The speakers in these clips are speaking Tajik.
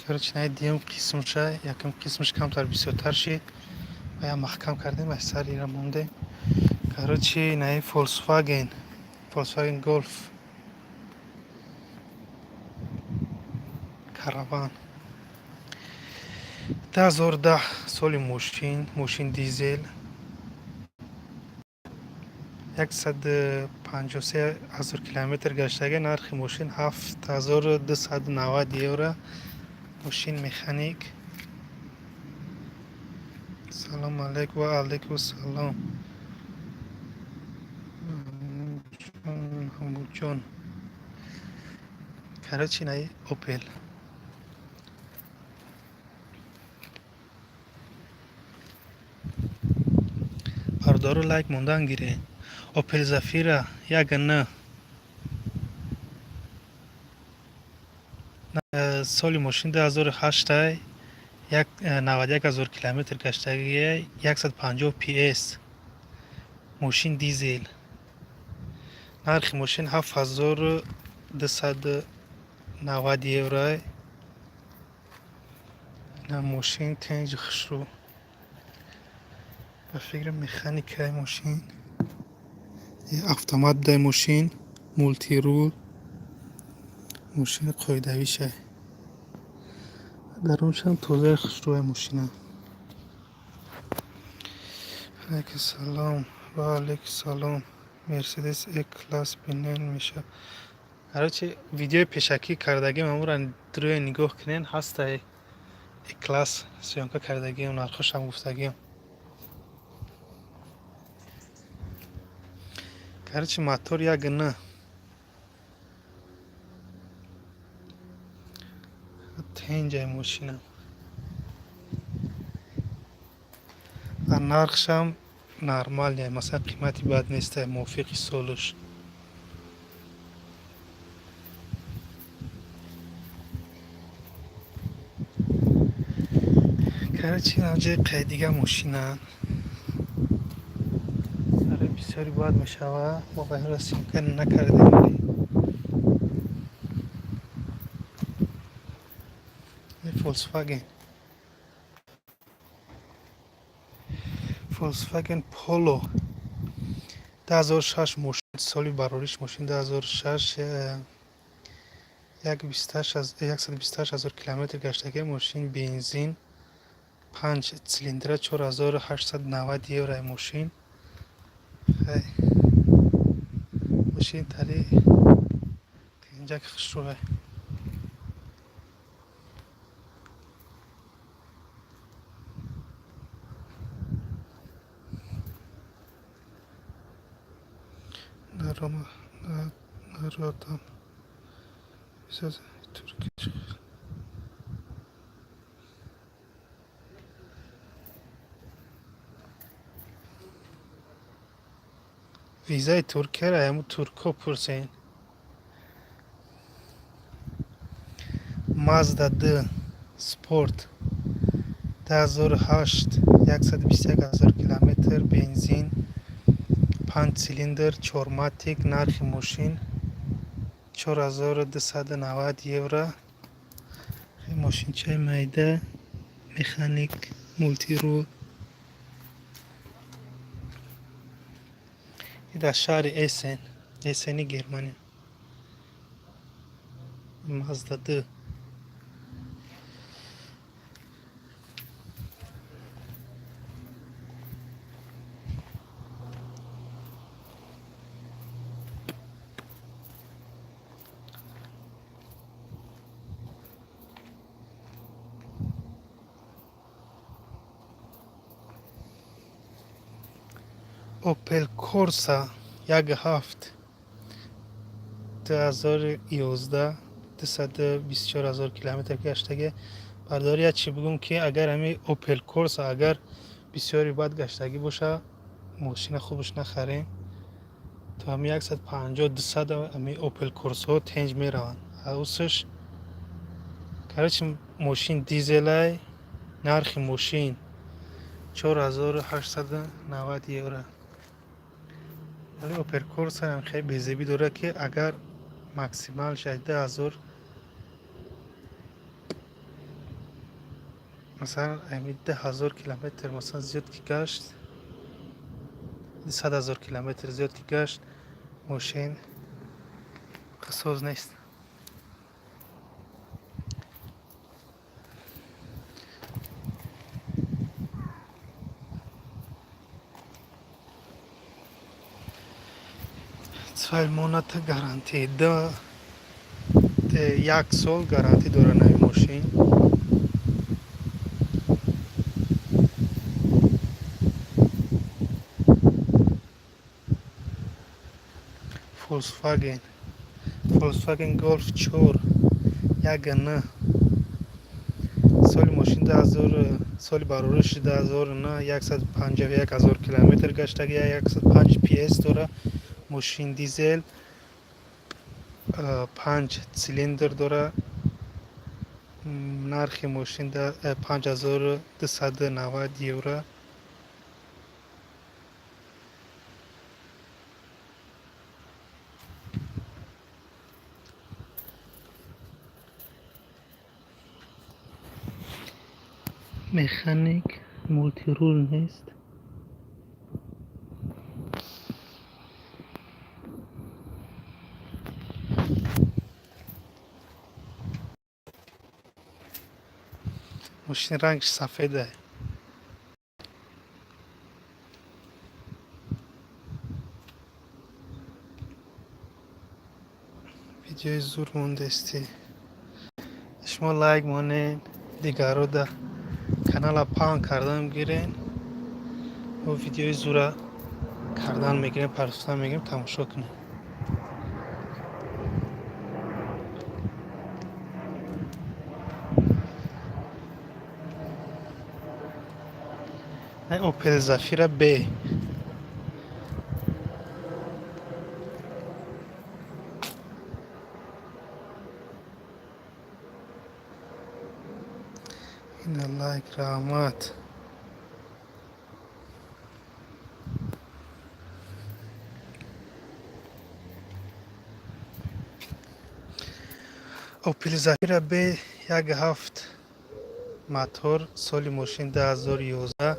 Короче, наи дуюм қисмша, якум қисмш камтар бисёртар шид ва я маҳкам кардем, аз сари ира мондем. Короче, наи Volkswagen, Volkswagen Golf Караван 2010 соли мошин, мошин дизел, 153 ҳазор километр гаштага, нархи мошин 7290 евро. Мошин механик. Салом алейкум. Ва алейкум салом. Маҳмудҷон. Короче, наи Опел. Бародаро, лайк мондан гире. Опел Зафира як н соли мошин 2008, 91 ҳазор километр гаштагия, 150 PS, мошин дизел, нархи мошин 7290 евро. На мошин тенҷи хушрӯ, ба фикри механикаи мошин, автомат будаи мошин, мультирул, мошини қоидавиша, даруншам тозаи хушрӯи мошина. Алейкум салом. Ва алейкум салом. Мерседес Е класс бинен меша. Короче, видеои пешакӣ кардагим, амура рӯя нигоҳ кунен, ҳастай Е класс съёмка кардагим, нархошам гуфтагим. Короче, мотор як н тенҷаи мошина ва нархшам нормальный, масалан, қимати бад нестай мувофиқи солуш. Короче, инҷа қайдига мошина барои бисёри бад мешава, мо ба инро съёмка накардем. Volkswagen, Volkswagen Polo 2006 мошин, соли барориш мошин 2006, 128 ҳазор километр гаштагӣ, мошин бензин, панҷ цилиндра, 4890 евро мошин. Мошин тари тенҷак хушрӯе. Народам Туркия. Визаи Туркияро ҳамун туркҳо пурсен. Мазда д Спорт 2008, 121 ҳазор километр, бензин, панҷ цилиндр, чорматик, нархи мошин 4290 евро. Мошинчаи майда, механик, мультирул. Дар шаҳри Эсен, Эсени Германия. Мазда д. Опел Корса як ҳафт, 2011, 224 ҳазор километр гаштагӣ. Бардори, як чӣ бигӯм, ки агар ҳами Опел Корса агар бисёри бад гаштагӣ боша, мошина хубаш нахарем. То ҳами 150, 200 ҳами Опел Корсаҳо тенҷ мераванд. Усш, короче, мошин дизелай, нархи мошин 4890 евро. Вале Опел Корса ҳам хеле безебӣ дорад, ки агар максимал 16 ҳазор Масалан, ами 2000 километр, масалан, зиёд ки гашт, 100 000 километр зиёд ки гашт, мошин соз нест. Zwei Monate Garantie, як сол гарантӣ дора нави мошин. Volkswagen Golf 4 як н, соли мошин 2000, соли барориши 2009, 151 000 километр гаштаги, 105 PS дора мошин, дизел, панҷ цилиндр дора. Нархи мошин 5290 евро. Механик, мультирул нест. Мошин рангш сафеда. Видеои зур мондестӣ. Шумо лайк монед, дигарро да канала паҳн кардан гирен. Мо видеои зура кардан мегирем, партофтан мегирем, тамошо кунед. Opel Zafira B. Ина, лайк, раҳмат. Opel Zafira B, 1,7 мотор, соли мошин 2011,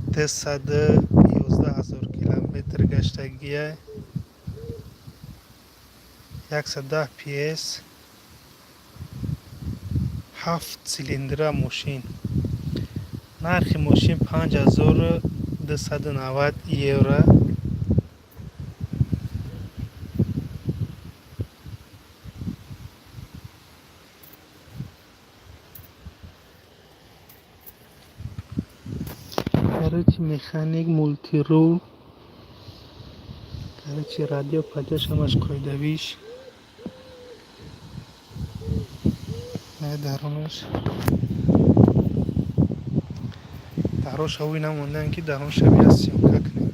211 000 километр гаштагия, 110 PS, ҳафт цилиндра мошин. Нархи мошин 5290 евро. Короче, механик, мультирул, короче, радио падёш ҳамаш қоидавиш. Дарунаш дароша ӯй намондаам, ки дарунша бия съёмка кунем.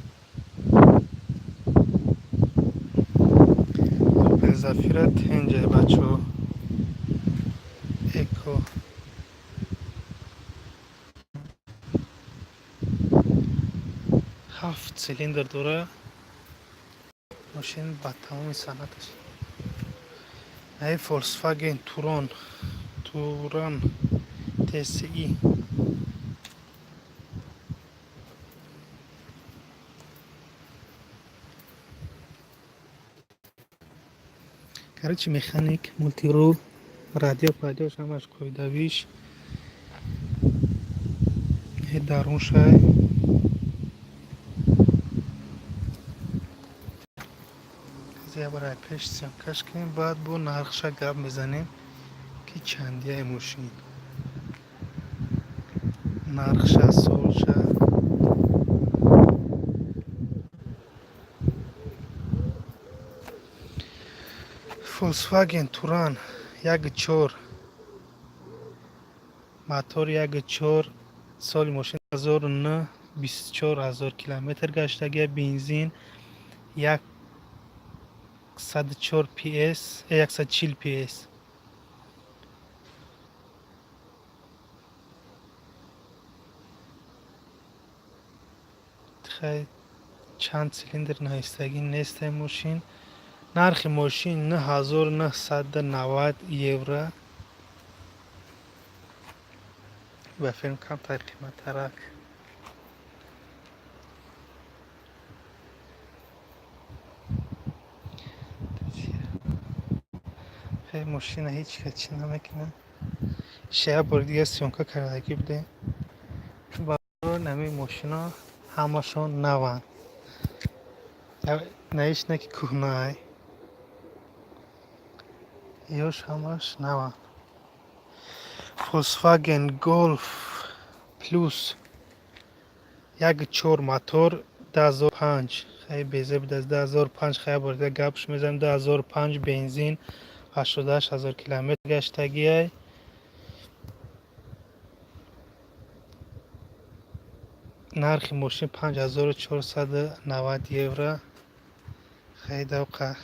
Opel Zafira тенҷа, бачаҳо, эко. Ҳафт цилиндр дора мошин, ба тамоми санъаташ. Наи Volkswagen Touran TSI. Короче, механик, мультирул, радио падёш ҳамаш қоидавиш. Даруншай барои пеш съёмка ш кунем, баъд бо нархша гап мезанем, ки чандияи мошин, нархша, солша. Volkswagen Touran, 1,4 мотор, 1,4, соли мошин 2009, 24 000 километр гаштагия, бензин, 104 PS, 140 PS. Чанд цилиндр навистагӣ нестай мошин. Нархи мошин 9990 евро. Ба филм камтар қиматтарак. Хеле мошина ҳеҷ кас чӣ намекунад. Ша як бори дига съёмка кардагӣ будем. Ҳамин мошино ҳамашон наванд. Наиш не ки кӯҳнаай. Ёш ҳамаш наванд. Volkswagen Golf Plus, 1,4 мотор, 2005. Хеле безеб будааст, 2005. Хеле бори дига гапш мезанем, 2005, бензин, 88 000 километр гаштагиай. Нархи мошин 5490 евро. Хеле давқа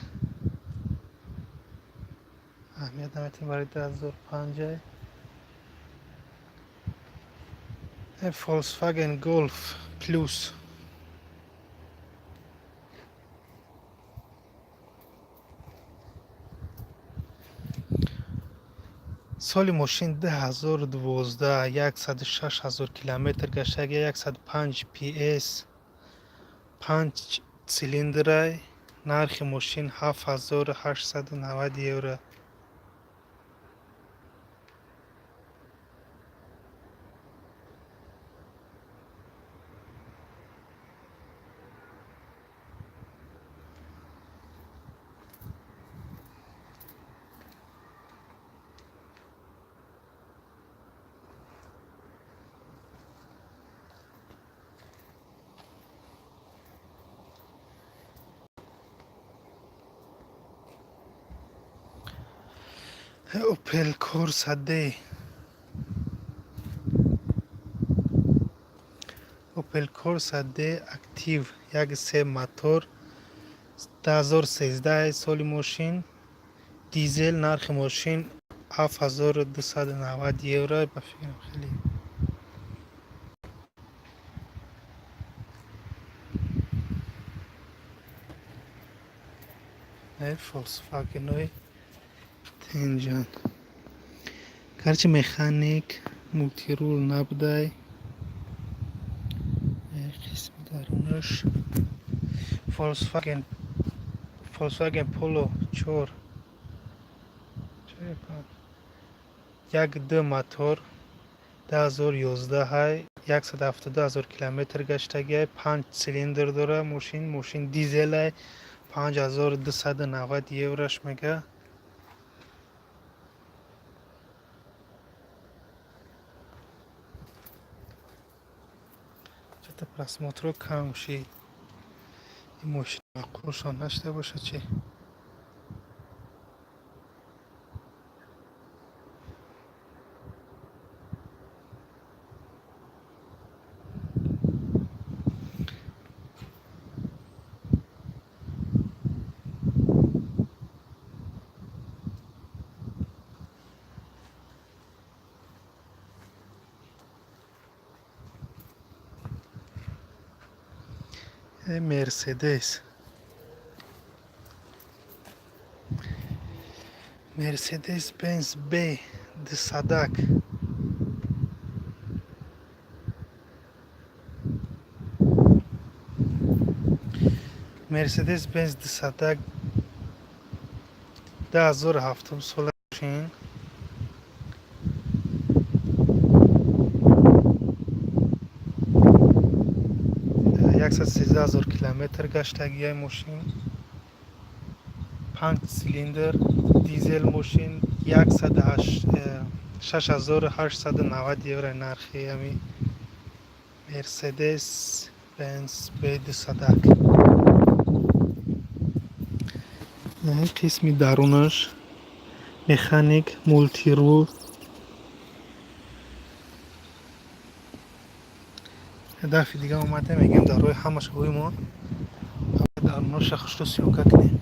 аҳамият наметем барои 2005. Volkswagen Golf Plus, соли мошин 2012, 106 000 километр гаштаги, 105 PS, панҷ цилиндрай. Нархи мошин 7890 евро. Opel Corsa D. Opel Corsa D Active, 1,3 мотор, 2013 соли мошин, дизел. Нархи мошин 7290 евро. Ба фикрам, хеле Volkswagen тенҷан. Гарчи механик, мультирул набудай. Қисми дарунаш Volkswagen Polo 4, 1,2 мотор, 2011, 172 000 километр гаштагиай, панҷ цилиндр дора мошин. Мошин дизелай, 5290 еврош мега. Чата просмотро кам шид. Ин мошин маъқулшон нашуда бошад чи? Мерседес Бенз Б дусадак. Мерседес Бенз дусадак, 2007 сола мошин, 113 000 километр гаштагиай мошин, панҷ цилиндр, дизел мошин, 6890 евро нархи ҳами Мерседес Бенз Б дусадак. Қисми дарунаш механик, мультирул. Дафъи дига омадем, мегӯем, дар роҳи ҳамаш ҳои мо даруноша хушрӯ съёмка кунем.